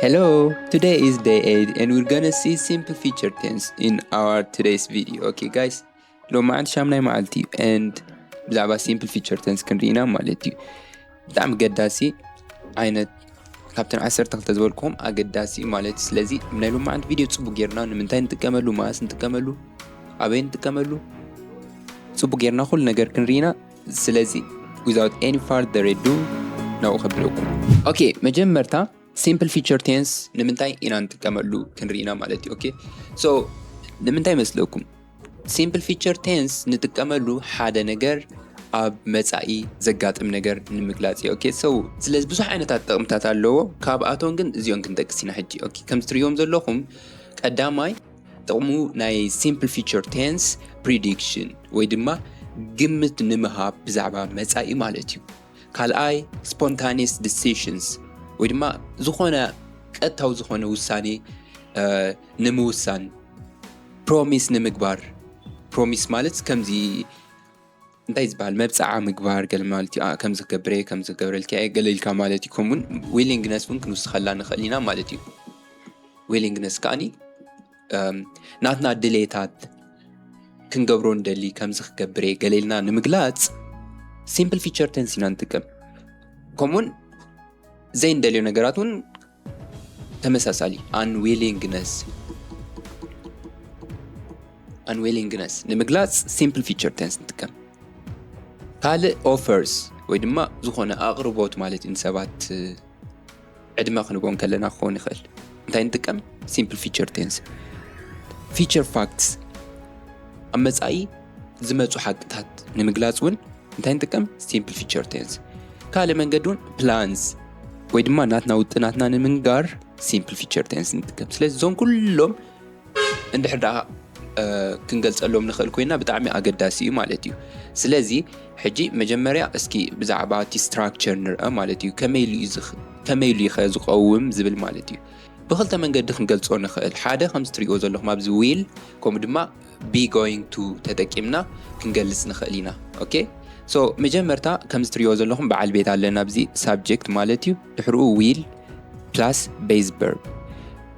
Hello, today is day eight and we're gonna see simple future tense in our today's video. Okay guys, ሎማዓንቲ ሻምናይ መዓልቲ እዩ and ብዛዕባ simple future tense ክንርኢና ማለት እዩ። ብጣዕሚ ገዳሲ ዓይነት ካብተን ዓሰርተ ክልተ ዝበልኩም ኣገዳሲ ማለት እዩ። ስለዚ ናይ ሎማዓንቲ ቪድዮ ጽቡቅ ጌርና ንምንታይ ንጥቀመሉ፣ መዓስ ንጥቀመሉ፣ ኣበይ ንጥቀመሉ ጽቡቅ ጌርና ኩሉ ነገር ክንርኢና። ስለዚ without any further ado ናብኡ ከብለኩም። Okay፣ መጀመርታ simple future tense ንምንታይ ኢና ንጥቀመሉ ክንርኢና ማለት እዩ። Okay፣ so ንምንታይ መስለኩም? Simple future tense ንጥቀመሉ ሓደ ነገር ኣብ መጻኢ ዘጋጥም ነገር ንምግላጽ እዩ። Okay፣ so ስለዚ ብዙሕ ዓይነታት ጥቕምታት ኣለዎ። ካብኣቶም ግን እዚኦም ክንጠቅስ ኢና ሕጂ። Okay፣ ከም ትርእዮም ዘለኹም ቀዳማይ ጥቕሙ ናይ simple future tense prediction ወይ ድማ ግምት ንምሃብ ብዛዕባ መጻኢ ማለት እዩ። ካልኣይ spontaneous decisions ወይ ድማ ዝኾነ ቀጥታዊ ዝኾነ ውሳኔ ንምውሳን፣ promise ንምግባር። Promise ማለት ከምዚ እንታይ ዝበሃል መብፅዓ ምግባር ገለ ማለት እዩ። ከምዚ ክገብረ ከምዚ ክገብረልኪ ገለ ኢልካ ማለት እዩ። ከምኡውን willingness እውን ክንውስኸላ ንኽእል ኢና ማለት እዩ። Willingness ከዓኒ ናትና ድሌታት ክንገብሮ እንደሊ ከምዚ ክገብረ ገለ ኢልና ንምግላፅ simple future tense ኢና ንጥቀም። ከምኡውን ዘይንደልዮ ነገራት እውን ተመሳሳሊ unwillingness unwillingness ንምግላፅ simple future tense ንጥቀም። ካልእ offers ወይ ድማ ዝኾነ ኣቕርቦት ማለት እዩ። ንሰባት ዕድመ ክንቦ ከለና ክኸውን ይኽእል። እንታይ ንጥቀም? Simple future tense። Future facts ኣብ መጻኢ ዝመጹ ሓቅታት ንምግላጽ እውን እንታይ ንጥቀም? Simple future tense። ካልእ መንገዲ እውን plans ወይ ድማ ናትና ውጥናትና ንምንጋር simple future tense ንጥቀም። ስለዚ እዞም ኩሎም እንድሕር ደኣ ክንገልጸሎም ንኽእል ኮይና ብጣዕሚ ኣገዳሲ እዩ ማለት እዩ። ስለዚ ሕጂ መጀመርያ እስኪ ብዛዕባ እቲ structure ንርአ ማለት እዩ። ከመይ ኢሉ እዩ ዝኽ- ከመይ ኢሉ እዩ ኸ ዝቐውም ዝብል ማለት እዩ። ብኽልተ መንገዲ ክንገልጾ ንኽእል። ሓደ ከምዚ ትሪእዎ ዘለኹም ኣብዚ will ከምኡ ድማ be going to ተጠቂምና ክንገልጽ ንኽእል ኢና። Okay፣ so መጀመርታ ከምዚ ትሪእዎ ዘለኹም በዓል ቤት ኣለና ኣብዚ subject ማለት እዩ። ድሕርኡ will plus base verb።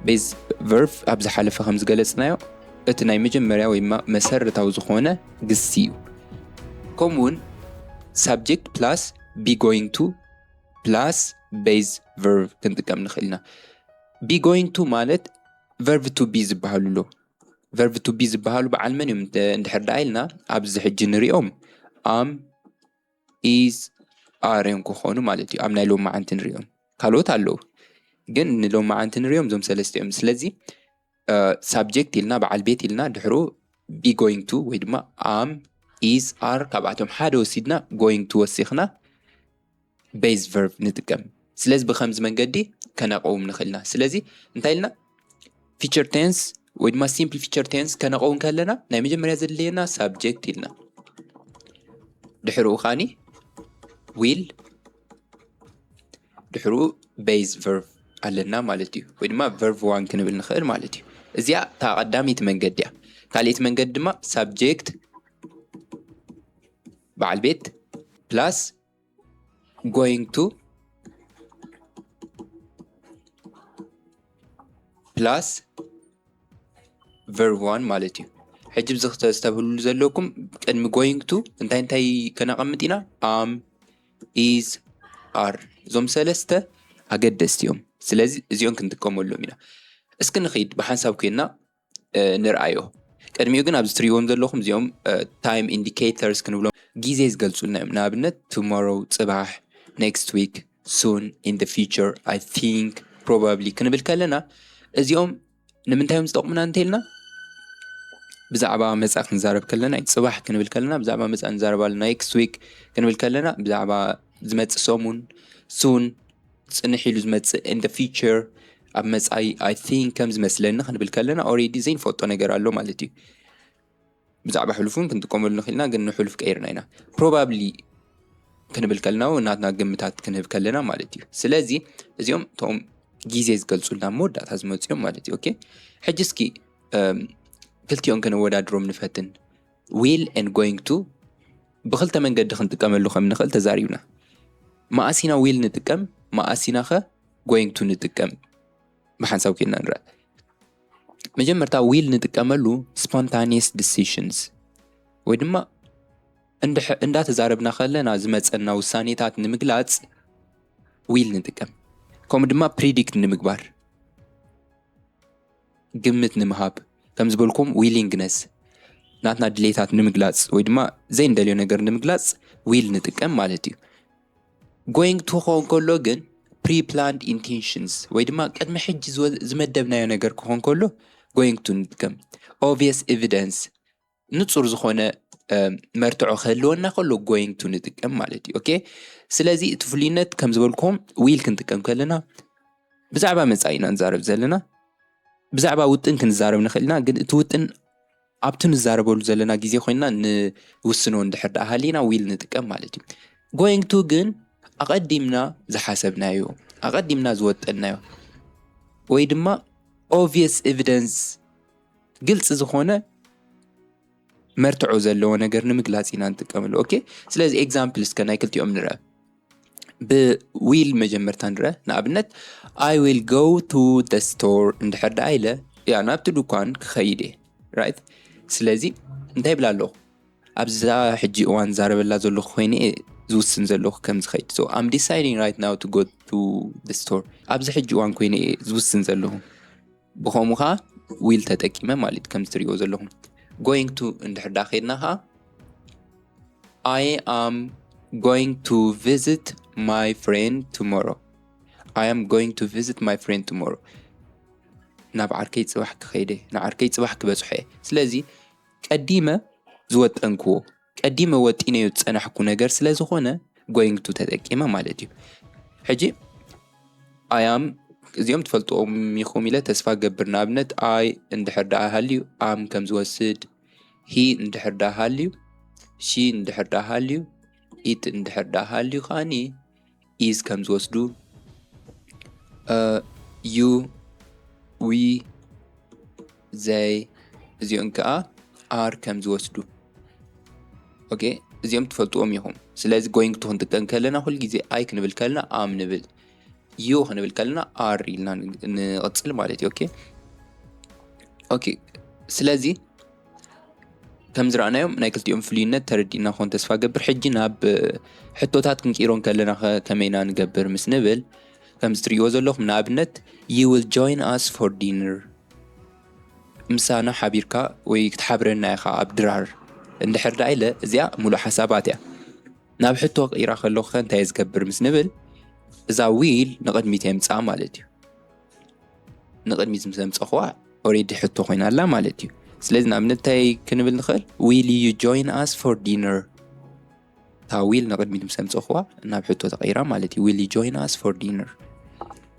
Base verb ኣብ ዝሓለፈ ከም ዝገለጽናዮ እቲ ናይ መጀመርያ ወይ ድማ መሰረታዊ ዝኾነ ግሲ እዩ። ከምኡውን subject plus be going to plus base verb ክንጥቀም ንኽእል ኢና። Be going to ማለት verb to be ዝበሃሉ ኣለዉ። Verb to be ዝበሃሉ በዓል መን እዮም እንድሕር ደኣ ኢልና ኣብዚ ሕጂ ንሪኦም am is are እዮም ክኾኑ ማለት እዩ። ኣብ ናይ ሎማዓንቲ ንሪኦም ካልኦት ኣለዉ፣ ግን ንሎማዓንቲ ንሪኦም እዞም ሰለስተ እዮም። ስለዚ subject ኢልና በዓል ቤት ኢልና ድሕሩ be going to ወይ ድማ am is are ካብኣቶም ሓደ ወሲድና going to ወሲኽና base verb ንጥቀም። ስለዚ ብኸምዚ መንገዲ ከነቐውም ንኽእልና። ስለዚ እንታይ ኢልና future tense ወይ ድማ simple future tense ከነቐውም ከለና ናይ መጀመርያ ዘድልየና subject ኢልና ድሕርኡ ኻኒ will ድሕርኡ base verb ኣለና ማለት እዩ። ወይ ድማ verb one ክንብል ንኽእል ማለት እዩ። እዚኣ እታ ቀዳመይቲ መንገዲ እያ። ካልኣይቲ መንገዲ ድማ subject በዓል ቤት plus going to plus verb one ማለት እዩ። ሕጂ ብዚ ክተስተብህሉ ዘለኩም ቅድሚ going to እንታይ እንታይ ከነቐምጥ ኢና? am is are እዞም ሰለስተ ኣገደስቲ እዮም። ስለዚ እዚኦም ክንጥቀመሎም ኢና። እስኪ ንኺድ ብሓንሳብ ኮይና ንርኣዮ። ቅድሚኡ ግን ኣብዚ ትሪእዎም ዘለኹም እዚኦም time indicators ክንብሎም ግዜ ዝገልጹልና እዮም። ንኣብነት tomorrow ጽባሕ፣ next week፣ soon፣ in the future፣ I think፣ probably ክንብል ከለና እዚኦም ንምንታይ እዮም ዝጠቕሙና እንተልና ብዛዕባ መጻኢ ክንዛረብ ከለና እዩ። ጽባሕ ክንብል ከለና ብዛዕባ መጻኢ ንዛረብ ኣለና። Next week ክንብል ከለና ብዛዕባ ዝመጽእ ሰሙን፣ soon ጽንሕ ኢሉ ዝመጽእ፣ in the future ኣብ መጻኢ I think ከም ዝመስለኒ ክንብል ከለና already ዘይንፈልጦ ነገር ኣሎ ማለት እዩ። ብዛዕባ ሕሉፍ እውን ክንጥቀመሉ ንኽእል ኢና፣ ግን ንሕሉፍ ቀይርና ኢና። Probably ክንብል ከለና እውን ናትና ግምታት ክንህብ ከለና ማለት እዩ። ስለዚ እዚኦም እቶም ግዜ ዝገልጹልና መወዳእታ ዝመጹ እዮም ማለት እዩ። Okay፣ ሕጂ እስኪ ክልቲኦም ከነወዳድሮም ንፈትን። Will and going to ብኽልተ መንገዲ ክንጥቀመሉ ከም ንኽእል ተዛሪብና። መኣስ ኢና will ንጥቀም፣ መኣስ ኢና ኸ going to ንጥቀም? ብሓንሳብ ኮይና ንረኣ። መጀመርታ will ንጥቀመሉ spontaneous decisions ወይ ድማ እንዳተዛረብና ከለና ዝመፀና ውሳኔታት ንምግላፅ will ንጥቀም። ከምኡ ድማ predict ንምግባር፣ ግምት ንምሃብ፣ ከም ዝበልኩም willingness፣ ናትና ድሌታት ንምግላፅ ወይ ድማ ዘይንደልዮ ነገር ንምግላፅ will ንጥቀም ማለት እዩ። Going to ክኸውን ከሎ ግን pre-planned intentions ወይ ድማ ቅድሚ ሕጂ ዝመደብናዮ ነገር ክኾን ከሎ going to ንጥቀም። Obvious evidence፣ ንጹር ዝኾነ መርትዖ ክህልወና ከሎ going to ንጥቀም ማለት እዩ። Okay፣ ስለዚ እቲ ፍሉይነት ከም ዝበልኩም will ክንጥቀም ከለና ብዛዕባ መጻኢ ኢና ንዛረብ ዘለና። ብዛዕባ ውጥን ክንዛረብ ንኽእል ኢና፣ ግን እቲ ውጥን ኣብቲ ንዛረበሉ ዘለና ግዜ ኮይና ንውስኖ እንድሕር ደኣ ሃሊና will ንጥቀም ማለት እዩ። Going to ግን ኣቐዲምና ዝሓሰብናዮ፣ ኣቐዲምና ዝወጠንናዮ ወይ ድማ obvious evidence፣ ግልፂ ዝኾነ መርትዖ ዘለዎ ነገር ንምግላፅ ኢና ንጥቀመሉ። Okay፣ ስለዚ example እስከ ናይ ክልቲኦም ንረአ። ብ will መጀመርታ ንረአ። ንኣብነት I will go to the store እንድሕር ደኣ ኢለ፣ ያ ናብቲ ድኳን ክኸይድ እየ። Right፣ ስለዚ እንታይ ይብል ኣለኹ? ኣብዛ ሕጂ እዋን ዛረበላ ዘለኹ ኮይነ እየ ዝውስን ዘለኹ ከም ዝኸይድ። So I'm deciding right now to go to the store። ኣብዚ ሕጂ እዋን ኮይነ እየ ዝውስን ዘለኹ። ብኸምኡ ኸዓ will ተጠቂመ ማለት ከም ትሪእዎ ዘለኹም። Going to እንድሕር ደኣ ከይድና ኸዓ I am going to visit my friend tomorrow። I am going to visit my friend tomorrow። ናብ ዓርከይ ፅባሕ ክኸይደ፣ ንዓርከይ ፅባሕ ክበፅሖ እየ። ስለዚ ቀዲመ ዝወጠንክዎ፣ ቀዲመ ወጢነዮ ዝፀናሕኩ ነገር ስለ ዝኾነ going to ተጠቂመ ማለት እዩ። ሕጂ I am፣ እዚኦም ትፈልጥዎም ኢኹም ኢለ ተስፋ ገብር። ንኣብነት I እንድሕር ደኣ ሃልዩ am ከም ዝወስድ፣ he እንድሕር ደኣ ሃልዩ፣ she እንድሕር ደኣ ሃልዩ፣ it እንድሕር ደኣ ሃልዩ ከዓኒ is ከም ዝወስዱ፣ you፣ we፣ they እዚኦም ከዓ are ከም ዝወስዱ። Okay፣ እዚኦም ትፈልጥዎም ኢኹም። ስለዚ going to ክንጥቀም ከለና ኩሉ ግዜ I ክንብል ከለና am ንብል፣ you ክንብል ከለና are ኢልና ንቕፅል ማለት እዩ። Okay፣ okay፣ ስለዚ ከም ዝረኣናዮም ናይ ክልቲኦም ፍሉይነት ተረዲእና ክኾን ተስፋ ገብር። ሕጂ ናብ ሕቶታት ክንቅይሮ ከለና ከመይና ንገብር ምስ ንብል፣ ከም ዝትሪእዎ ዘለኹም ንኣብነት you will join us for dinner፣ ምሳና ሓቢርካ ወይ ክትሓብረና ኢኻ ኣብ ድራር እንድሕር ደኣ ኢለ፣ እዚኣ ሙሉእ ሓሳባት እያ። ናብ ሕቶ ቅይራ ከለኹ ከ እንታይ ዝገብር ምስ ንብል፣ እዛ will ንቕድሚት የምፅኣ ማለት እዩ። ንቕድሚት ምስ ኣምፀኹዋ already ሕቶ ኮይና ኣላ ማለት እዩ። ስለዚ ንኣብነት እንታይ ክንብል ንኽእል? Will you join us for dinner? እታ will ንቕድሚት ምስ ኣምፀኹዋ ናብ ሕቶ ተቐይራ ማለት እዩ። Will you join us for dinner?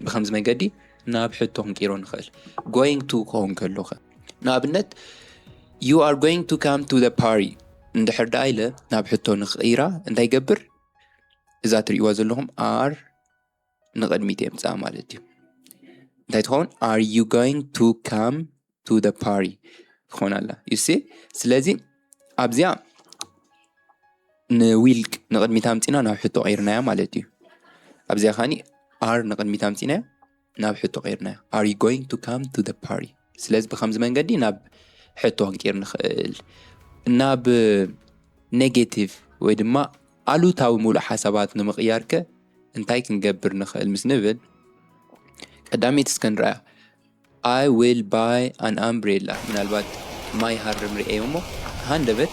ብኸምዚ መንገዲ ናብ ሕቶ ክንቅይሮ ንኽእል። Going to ክኸውን ከሎ ኸ? ንኣብነት you are going to come to the party እንድሕር ደኣ ኢለ ናብ ሕቶ ንኽቕይራ እንታይ ይገብር? እዛ ትርእይዋ ዘለኹም are ንቕድሚት የምፅኣ ማለት እዩ። እንታይ ትኸውን? Are you going to come to the party ትኾን ኣላ። You see? ስለዚ ኣብዚኣ ን will ንቕድሚት ኣምፂና ናብ ሕቶ ቀይርናያ ማለት እዩ። ኣብዚኣ ከዓኒ are ንቕድሚት ኣምፂናዮ ናብ ሕቶ ቀይርናዮ። Are you going to come to the party? ስለዚ ብኸምዚ መንገዲ ናብ ሕቶ ክንቀይር ንኽእል። ናብ negative ወይ ድማ ኣሉታዊ ሙሉእ ሓሳባት ንምቕያር ከ እንታይ ክንገብር ንኽእል ምስ ንብል፣ ቀዳመይቲ እስከ ንርኣያ። I will buy an umbrella። ምናልባት ማይ ሃርም ርእየ እሞ ሃንደበት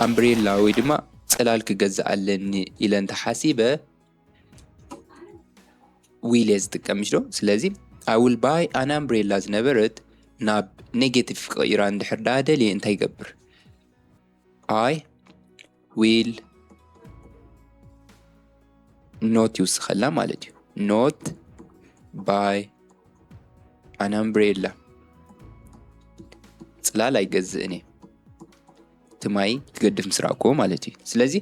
ኣምብሬላ ወይ ድማ ፅላል ክገዝእ ኣለኒ ኢለ እንተሓሲበ will እየ ዝጥቀም ምሽ ዶ? ስለዚ I will buy an umbrella ዝነበረት ናብ negative ክቕይራ እንድሕር ደኣ ደልየ እንታይ ይገብር? I will not ይውስኸላ ማለት እዩ። Not buy an umbrella፣ ፅላል ኣይገዝእን እየ፣ እቲ ማይ ክገድፍ ምስ ረኣክዎ ማለት እዩ። ስለዚ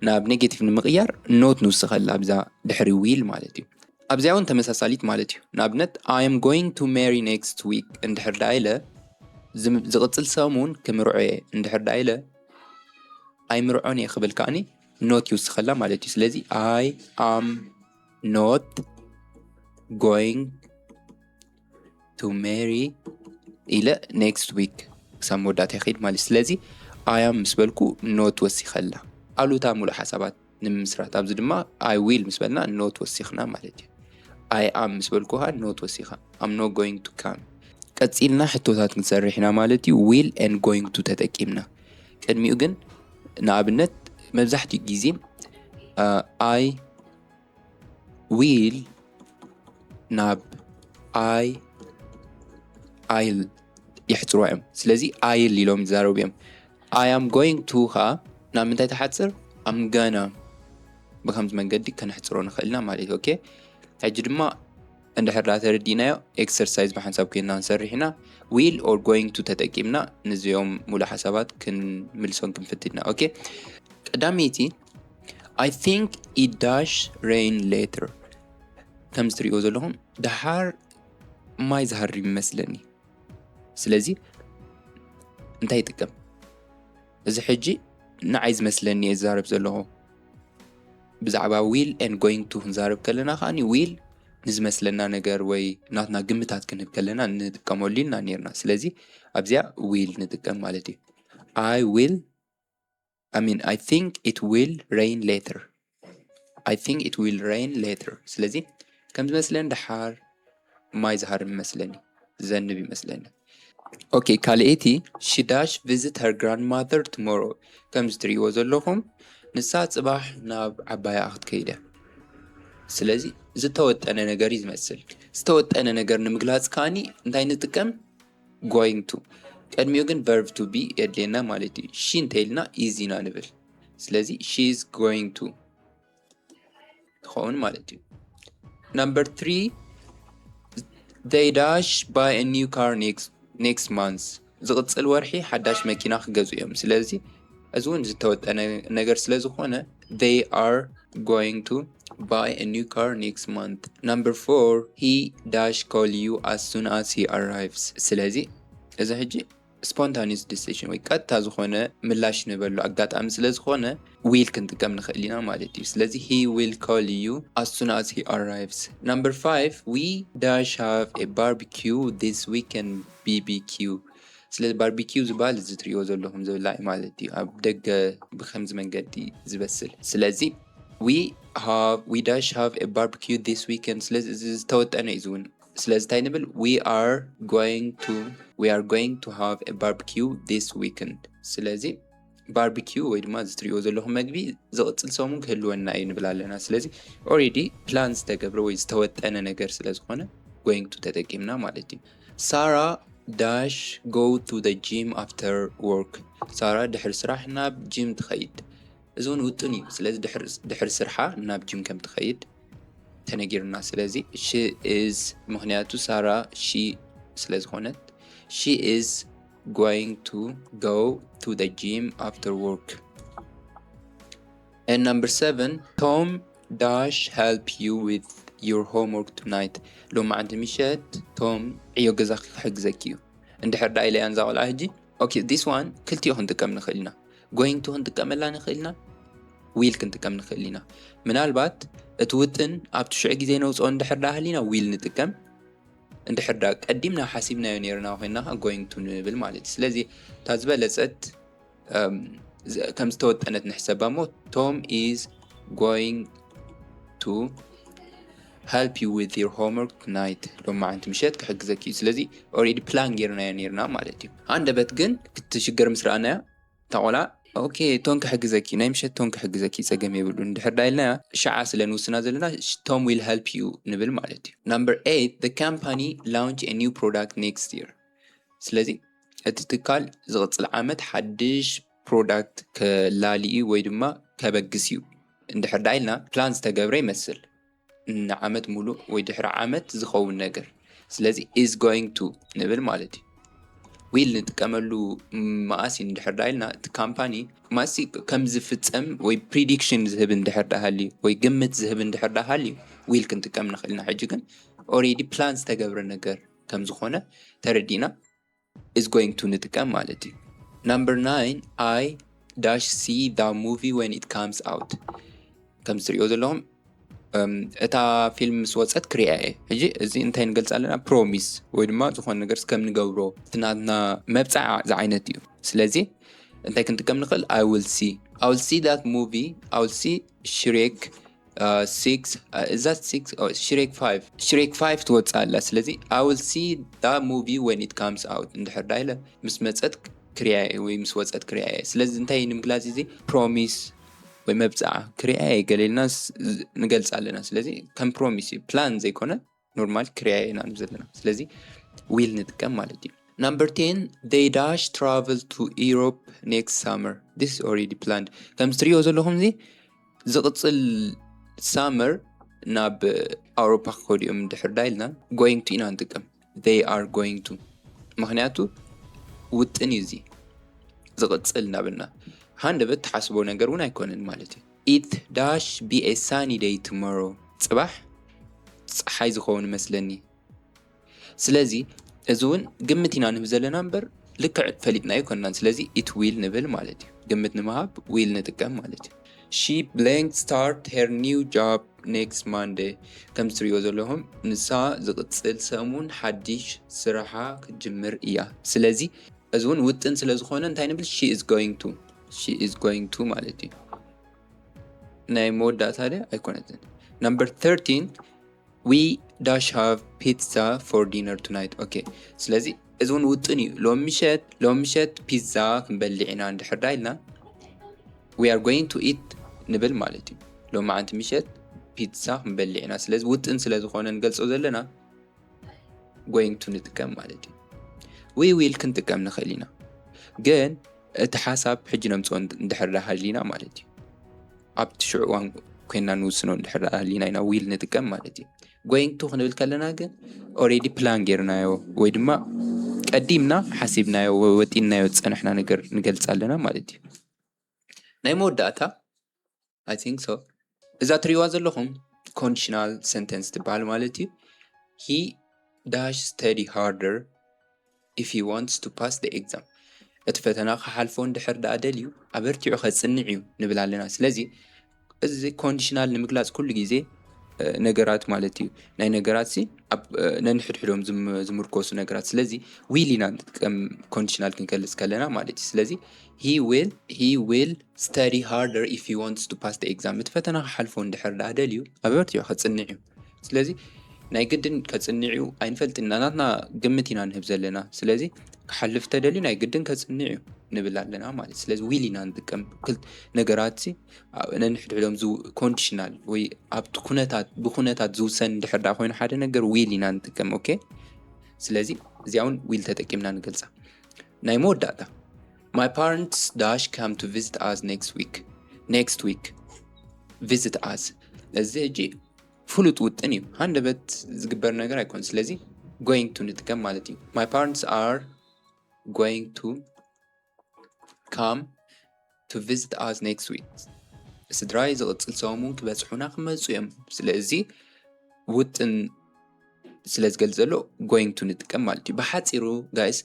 ናብ negative ንምቕያር not ንውስኸላ ኣብዛ ድሕሪ will ማለት እዩ። ኣብዚኣ እውን ተመሳሳሊት ማለት እዩ። ንኣብነት I am going to marry next week እንድሕር ደኣ ኢለ ዝም- ዝቕፅል ሰሙን ክምርዖ እየ እንድሕር ደኣ ኢለ ኣይምርዖን እየ ክብል ከዓኒ not ይውስኸላ ማለት እዩ። ስለዚ I am not going to marry ኢለ next week ክሳብ መወዳእታ ይኸይድ ማለት እዩ። ስለዚ I am ምስ በልኩ not ወሲኸላ ኣሉታ ሙሉእ ሓሳባት ንምምስራት። ኣብዚ ድማ I will ምስ በልና not ወሲኽና ማለት እዩ። I am ምስ በልኩ ኸዓ not ወሲኻ። I'm not going to come። ቀጺልና ሕቶታት ክንሰርሕ ኢና ማለት እዩ። Will and going to ተጠቂምና። ቅድሚኡ ግን ንኣብነት መብዛሕትኡ ግዜ I will ናብ I I'll የሕፅርዋ እዮም። ስለዚ I'll ኢሎም ይዛረቡ እዮም። I am going to ኸዓ ናብ ምንታይ ትሓፅር? I'm gonna። ብከምዚ መንገዲ ከነሕፅሮ ንኽእል ኢና ማለት እዩ። ኦኬ፣ ሕጂ ድማ እንድሕር ዳ ተረዲእናዮ exercise ብሓንሳብ ኮይንና ክንሰርሕ ኢና። Will or going to ተጠቂምና ንዚኦም ሙሉእ ሓሳባት ክንምልሶም ክንፍትን ኢና። ኦኬ፣ ቀዳመይቲ I think it dash rain later። ከምዚ ትሪእዎ ዘለኹም ደሓር ማይ ዝሃርም ይመስለኒ። ስለዚ እንታይ ይጥቀም? እዚ ሕጂ ንዓይ ዝመስለኒ እየ ዝዛረብ ዘለኹ። ብዛዕባ will and going to ክንዛረብ ከለና ከዓኒ will ንዝመስለና ነገር ወይ ናትና ግምታት ክንህብ ከለና ንጥቀመሉ ኢልና ነይርና። ስለዚ ኣብዚኣ will ንጥቀም ማለት እዩ። I will I mean I think it will rain later. I think it will rain later። ስለዚ ከም ዝመስለኒ ደሓር ማይ ዝሃርም ይመስለኒ፣ ዝዘንብ ይመስለኒ። ኦኬ፣ ካልኣይቲ she dash visit her grandmother tomorrow። ከምዚ ትሪእዎ ዘለኹም ንሳ ፅባሕ ናብ ዓባያ ክትከይድ እያ። ስለዚ ዝተወጠነ ነገር እዩ ዝመስል። ዝተወጠነ ነገር ንምግላፅ ከዓኒ እንታይ ንጥቀም? Going to። ቅድሚኡ ግን verb to be የድልየና ማለት እዩ። She እንተኢልና is ኢና ንብል። ስለዚ she is going to ትኸውን ማለት እዩ። Number three they dash buy a new car next next month። ዝቕፅል ወርሒ ሓዳሽ መኪና ክገዝኡ እዮም። ስለዚ እዚ እውን ዝተወጠነ ነገር ስለ ዝኾነ they are going to buy a new car next month. Number four he dash call you as soon as he arrives። ስለዚ እዚ ሕጂ spontaneous decision ወይ ቀጥታ ዝኾነ ምላሽ ንበሉ ኣጋጣሚ ስለ ዝኾነ will ክንጥቀም ንኽእል ኢና ማለት እዩ። ስለዚ he will call you as soon as he arrives. Number five we dash have a barbecue this weekend. B B Q ስለዚ barbecue ዝበሃል እዚ ትሪእዎ ዘለኹም ዝብላዕ ማለት እዩ። ኣብ ደገ ብከምዚ መንገዲ ዝበስል። ስለዚ we have we dash have a barbecue this weekend። ስለዚ እዚ ዝተወጠነ እዩ እውን። ስለዚ እንታይ ንብል? We are going to we are going to have a barbecue this weekend። ስለዚ barbecue ወይ ድማ እዚ ትሪእዎ ዘለኹም መግቢ ዝቕፅል ሰሙን ክህልወና እዩ ንብል ኣለና። ስለዚ already plan ዝተገብረ ወይ ዝተወጠነ ነገር ስለ ዝኾነ going to ተጠቂምና ማለት እዩ። Sarah dash go to the gym after work። ሳራ ድሕሪ ስራሕ ናብ ጂም ትኸይድ። እዚ እውን ውጥን እዩ። ስለዚ ድሕሪ ስርሓ ናብ ጂም ከም ትኸይድ ተነጊሩና። ስለዚ she is ምኽንያቱ ሳራ she ስለ ዝኾነት she is going to go to the gym after work. And number seven Tom dash help you with your homework tonight። ሎማዓንቲ ምሸት ቶም ዕዮ ገዛ ክሕግዘኪ እዩ። እንድሕር ዳ ኢለያ እዛ ቆልዓ ሕጂ okay this one ክልቲኡ ክንጥቀም ንኽእል ኢና። Going to ክንጥቀመላ ንኽእል ኢና። Will ክንጥቀም ንኽእል ኢና። ምናልባት እቲ ውጥን ኣብቲ ሽዑ ግዜ ነውፅኦ እንድሕር ዳ ሃሊና will ንጥቀም። እንድሕር ዳ ቀዲምና ሓሲብናዮ ነይርና ኮይና going to ንብል ማለት እዩ። ስለዚ እታ ዝበለፀት ከም ዝተወጠነት ንሕሰባ እሞ Tom is going to help you with your homework tonight። ሎማዓንቲ ምሸት ክሕግዘኪ እዩ። ስለዚ already plan ጌርናዮ ነይርና ማለት እዩ። ሃንደበት ግን ክትሽገር ምስ ረኣናያ እታ ቆልዓ okay ቶም ክሕግዘኪ ናይ ምሸት ቶም ክሕግዘኪ ፀገም የብሉን እንድሕር ዳ ኢልናያ ሽዓ ስለ ንውስና ዘለና Tom will help you ንብል ማለት እዩ። Number eight the company launch a new product next year። ስለዚ እቲ ትካል ዝቕፅል ዓመት ሓድሽ product ከላሊ እዩ ወይ ድማ ከበግስ እዩ እንድሕር ዳ ኢልና plan ዝተገብረ ይመስል። ንዓመት ሙሉእ ወይ ድሕሪ ዓመት ዝኸውን ነገር። ስለዚ is going to ንብል ማለት እዩ። Will ንጥቀመሉ መኣሲ እንድሕር ዳ ኢልና እቲ ካምፓኒ መኣሲ ከም ዝፍፀም ወይ prediction ዝህብ እንድሕር ዳ ሃልዩ ወይ ግምት ዝህብ እንድሕር ዳ ሃልዩ will ክንጥቀም ንኽእል ኢና። ሕጂ ግን already plan ዝተገብረ ነገር ከም ዝኾነ ተረዲእና is going to ንጥቀም ማለት እዩ። Number nine I dash see the movie when it comes out። ከም ዝሪኦ ዘለኹም እታ ፊልም ምስ ወፀት ክሪኣ እየ። ሕጂ እዚ እንታይ ንገልፅ ኣለና? ፕሮሚስ ወይ ድማ ዝኾነ ነገር ከም ንገብሮ እቲ ናትና መብፃዓ ዝዓይነት እዩ። ስለዚ እንታይ ክንጥቀም ንኽእል? I will see, I will see that movie, I will see Shrek six, is that six? Shrek five, Shrek five ትወፅእ ኣላ። ስለዚ I will see that movie when it comes out እንድሕር ዳ ኢለ ምስ መፀት ክሪያ ወይ ምስ ወፀት ክሪያ እየ። ስለዚ እንታይ ንምግላፅ እዚ ፕሮሚስ ወይ መብፅዓ ክሪያ እየ ገለ ኢልና ንገልፅ ኣለና። ስለዚ ከም ፕሮሚስ እዩ፣ ፕላን ዘይኮነ ኖርማል ክሪያ ኢና ንብል ዘለና። ስለዚ ዊል ንጥቀም ማለት እዩ። Number ten, they dash travel to Europe next summer, this is already planned። ከም ትሪኦ ዘለኹም እዚ ዝቕፅል ሳመር ናብ ኣውሮፓ ክኸዱ እዮም እንድሕር ዳ ኢልና going to ኢና ንጥቀም። They are going to፣ ምክንያቱ ውጥን እዩ እዚ ዝቕፅል እናበልና። ሃንደበት ትሓስቦ ነገር እውን ኣይኮነን ማለት እዩ። It dash be a sunny day tomorrow፣ ፅባሕ ፀሓይ ዝኸውን መስለኒ። ስለዚ እዚ እውን ግምት ኢና ንህብ ዘለና እምበር ልክዕ ፈሊጥናዮ ኣይኮንናን። ስለዚ it will ንብል ማለት እዩ። ግምት ንምሃብ ዊል ንጥቀም ማለት እዩ። She blank start her new job next Monday። ከም ትሪኦ ዘለኹም ንሳ ዝቕፅል ሰሙን ሓድሽ ስራሓ ክትጅምር እያ። ስለዚ እዚ እውን ውጥን ስለ ዝኾነ እንታይ ንብል? She is going to፣ she is going to ማለት እዩ። ናይ መወዳእታ ድያ ኣይኮነትን። Number thirteen, we dash have pizza for dinner tonight. Okay፣ ስለዚ እዚ እውን ውጥን እዩ። ሎም ምሸት ሎም ምሸት ፒዛ ክንበልዕ ኢና እንድሕር ዳ ኢልና we are going to eat ንብል ማለት እዩ። ሎም መዓንቲ ምሸት ፒዛ ክንበልዕ ኢና። ስለዚ ውጥን ስለ ዝኾነ ንገልጾ ዘለና going to ንጥቀም ማለት እዩ። We will ክንጥቀም ንኽእል ኢና፣ ግን እቲ ሓሳብ ሕጂ ነምፅኦ እንድሕር ዳ ሃሊና ማለት እዩ። ኣብቲ ሽዑ እዋን ኮይና ንውስኖ እንድሕር ዳ ሃሊና ኢና ዊል ንጥቀም ማለት እዩ። Going to ክንብል ከለና ግን already ፕላን ጌርናዮ ወይ ድማ ቀዲምና ሓሲብናዮ ወጢናዮ ዝፀናሕና ነገር ንገልፅ ኣለና ማለት እዩ። ናይ መወዳእታ I think so፣ እዛ ትሪእዋ ዘለኹም ኮንዲሽናል ሰንተንስ ትበሃል ማለት እዩ። He dash study harder if he wants to pass the exam። እቲ ፈተና ክሓልፎ እንድሕር ዳ ደልዩ ኣበርቲዑ ከፅንዕ እዩ ንብል ኣለና። ስለዚ እዚ ኮንዲሽናል ንምግላፅ ኩሉ ግዜ ነገራት ማለት እዩ። ናይ ነገራት ሲ ኣብ ነንሕድሕዶም ዝምርኮሱ ነገራት። ስለዚ ዊል ኢና ንጥቀም ኮንዲሽናል ክንገልፅ ከለና ማለት እዩ። ስለዚ he will he will study harder if he wants to pass the exam። እቲ ፈተና ክሓልፎ እንድሕር ዳ ደልዩ ኣበርቲዑ ከፅንዕ እዩ። ስለዚ ናይ ግድን ከፅንዕ እዩ ኣይንፈልጥን፣ ናትና ግምት ኢና ንህብ ዘለና። ስለዚ ክሓልፍ ተደልዩ ናይ ግድን ከፅንዕ እዩ ንብል ኣለና ማለት። ስለዚ ዊል ኢና ንጥቀም ክል ነገራት ሲ ነንሕድሕዶም ኮንዲሽናል ወይ ኣብቲ ኩነታት ብኩነታት ዝውሰን እንድሕር ዳ ኮይኑ ሓደ ነገር ዊል ኢና ንጥቀም። ኦኬ፣ ስለዚ እዚኣ እውን ዊል ተጠቂምና ንገልፃ። ናይ መወዳእታ my parents dash come to visit us next week. Next week visit us፣ እዚ ሕጂ ፍሉጥ ውጥን እዩ። ሃንደበት ዝግበር ነገር ኣይኮን። ስለዚ going to ንጥቀም ማለት እዩ። My parents are going to come to visit us next week። ስድራይ ዝቕፅል ሰሙን ክበፅሑና ክመፁ እዮም። ስለዚ ውጥን ስለ ዝገልፅ ዘሎ going to ንጥቀም ማለት እዩ። ብሓፂሩ ጋይስ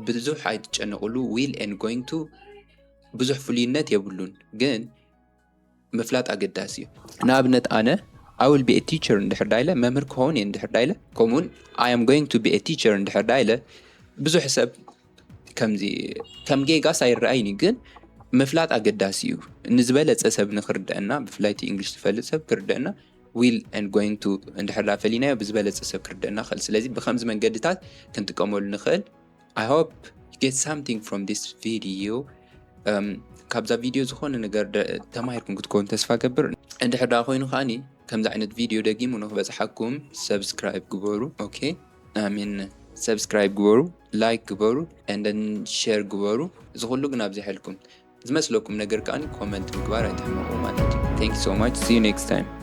ብዙሕ ኣይትጨነቁሉ። Will and going to ብዙሕ ፍሉይነት የብሉን፣ ግን ምፍላጥ ኣገዳሲ እዩ። ንኣብነት ኣነ I will be a teacher እንድሕር ዳ ኢለ፣ መምህር ክኸውን እየ እንድሕር ዳ ኢለ፣ ከምኡውን I am going to be a teacher እንድሕር ዳ ኢለ ብዙሕ ሰብ ከምዚ ከም ጌጋስ ኣይረኣይን እዩ፣ ግን ምፍላጥ ኣገዳሲ እዩ። ንዝበለፀ ሰብ ንክርደአና፣ ብፍላይ እቲ እንግሊሽ ዝፈልጥ ሰብ ክርደአና will and going to እንድሕር ዳ ፈሊናዮ ብዝበለፀ ሰብ ክርደአና ክእል። ስለዚ ብከምዚ መንገድታት ክንጥቀመሉ ንክእል። I hope you get something from this video። ካብዛ ቪድዮ ዝኾነ ነገር ተማሂርኩም ክትከውን ተስፋ ገብር። እንድሕር ዳ ኮይኑ ከዓኒ ከምዚ ዓይነት ቪድዮ ደጊሙ ንክበፅሓኩም ሰብስክራይብ ግበሩ። ኦኬ፣ I mean ሰብስክራይብ ግበሩ፣ ላይክ ግበሩ፣ and then ሼር ግበሩ። እዚ ኩሉ ግን ኣብዚሐልኩም። ዝመስለኩም ነገር ከዓኒ ኮመንት ምግባር ኣይትሕመቁ ማለት እዩ። Thank you so much, see you next time።